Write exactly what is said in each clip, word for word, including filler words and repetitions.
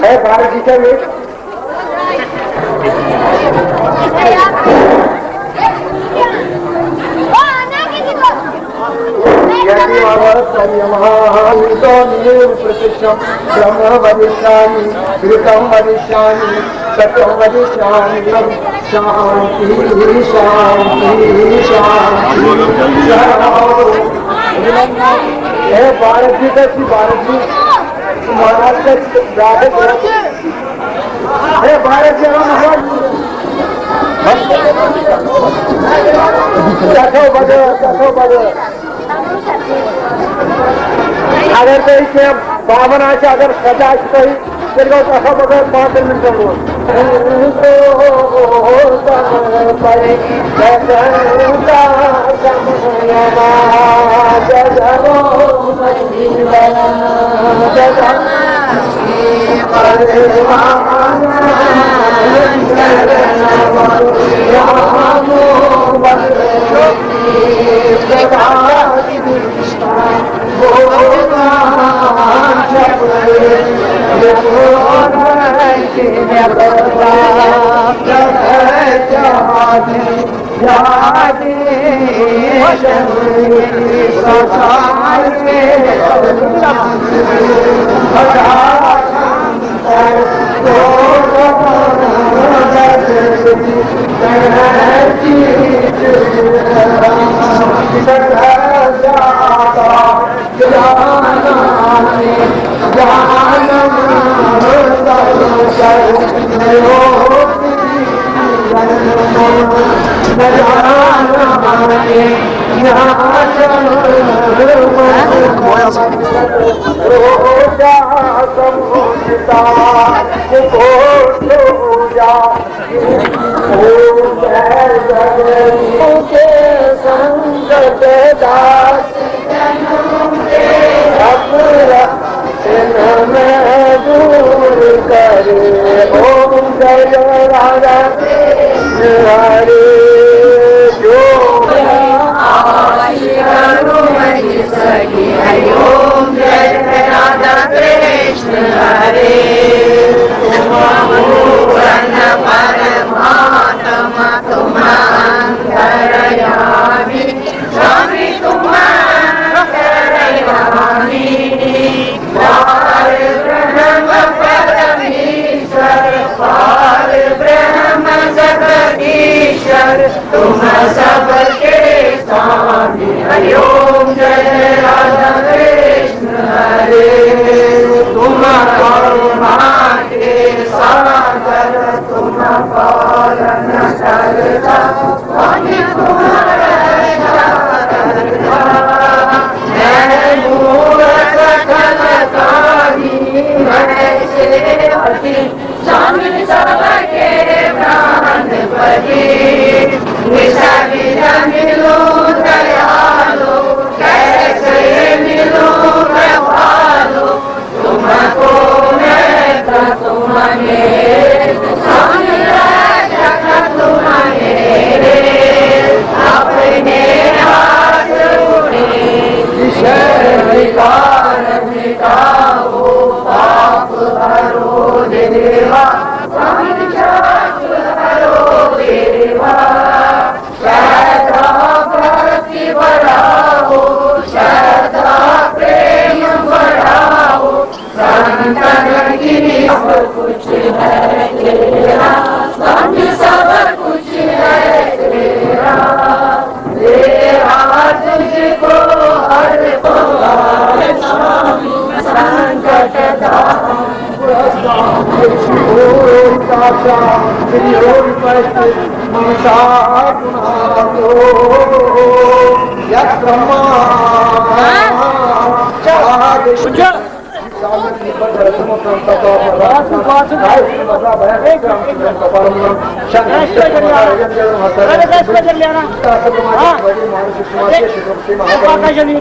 A Bharat جی کیا یہ؟ یدی آوارت سنیمہا، اتو نیو پرتشم، برہم وریشانی، گرتم وریشانی، ستم وریشانی، شانتی، شانتی، شانتی۔ اے بھارت جی کا، بھارت جی، مہاراج کا زیادہ ہے بھارت جی، ہم ہمارے دکھو بدل، دکھو بدل۔ اگر تُہۍ کینٛہہ باوَن آسہِ، اگر سَزا آسہِ تۄہہِ، تیٚلہِ گوٚو تَتھ منٛز مگر پانٛژَن مِنٹَن روٗد۔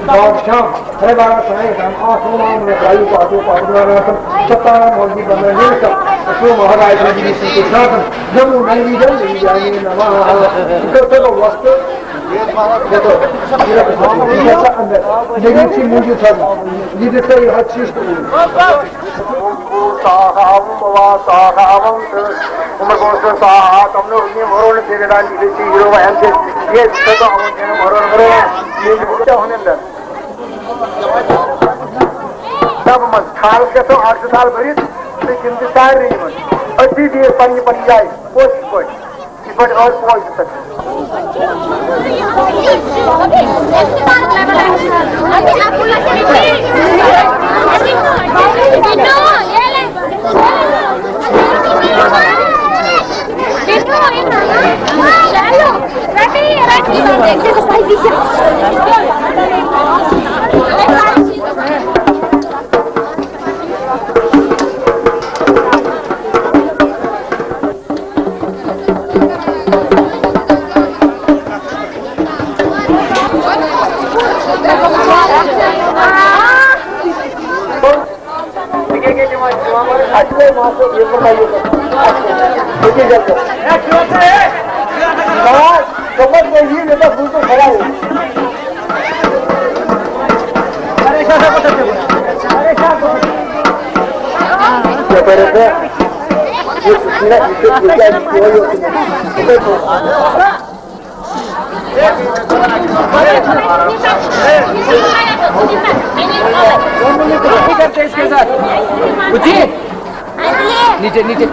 بادشاہ، ہے بارہ سائیں ہم آسمان میں رائی پاتو پاتو رہا تھا، ستارہ مولوی بندہ نہیں تھا، اس کو مہاراج نے بھی سن کے ساتھ، جب وہ میں بھی جل نہیں جانے نما، تو تو وقت، یہ تو، یہ تو اندر، لیکن سی مجھے تھا، یہ دیکھتا یہ ہر چیز کو۔ واس آ ہاوان تہٕ عمر گوس آ آ تمنو یِم ہورون تیرے دان یہِ چھِ یہِ رو ایم سے یہِ چھِ تو ہاوان یِم ہورون ہورون یہِ چھِ ہونن دان دب منٛز تھال گژھو اکھ زٕ تھال بٔرِتھ تہٕ تِم تہِ سارنٕے یِمن أتھی دِیِو پننہِ پننہِ جایہِ کوٗشِش پٲٹھۍ یِتھ پٲٹھۍ ٲس پوش دِژٕکھ۔ नीचे नीचे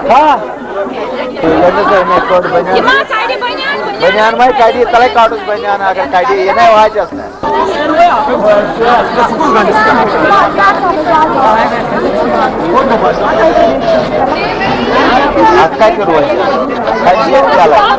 ہاں۔ بنیان ما کڑی، تلے کاٹوس بنیان اگر کڑی، یہ نہ واچس نہ۔ اتھ کتہِ روزِ؟ کتہِ چھِ یہِ چلان؟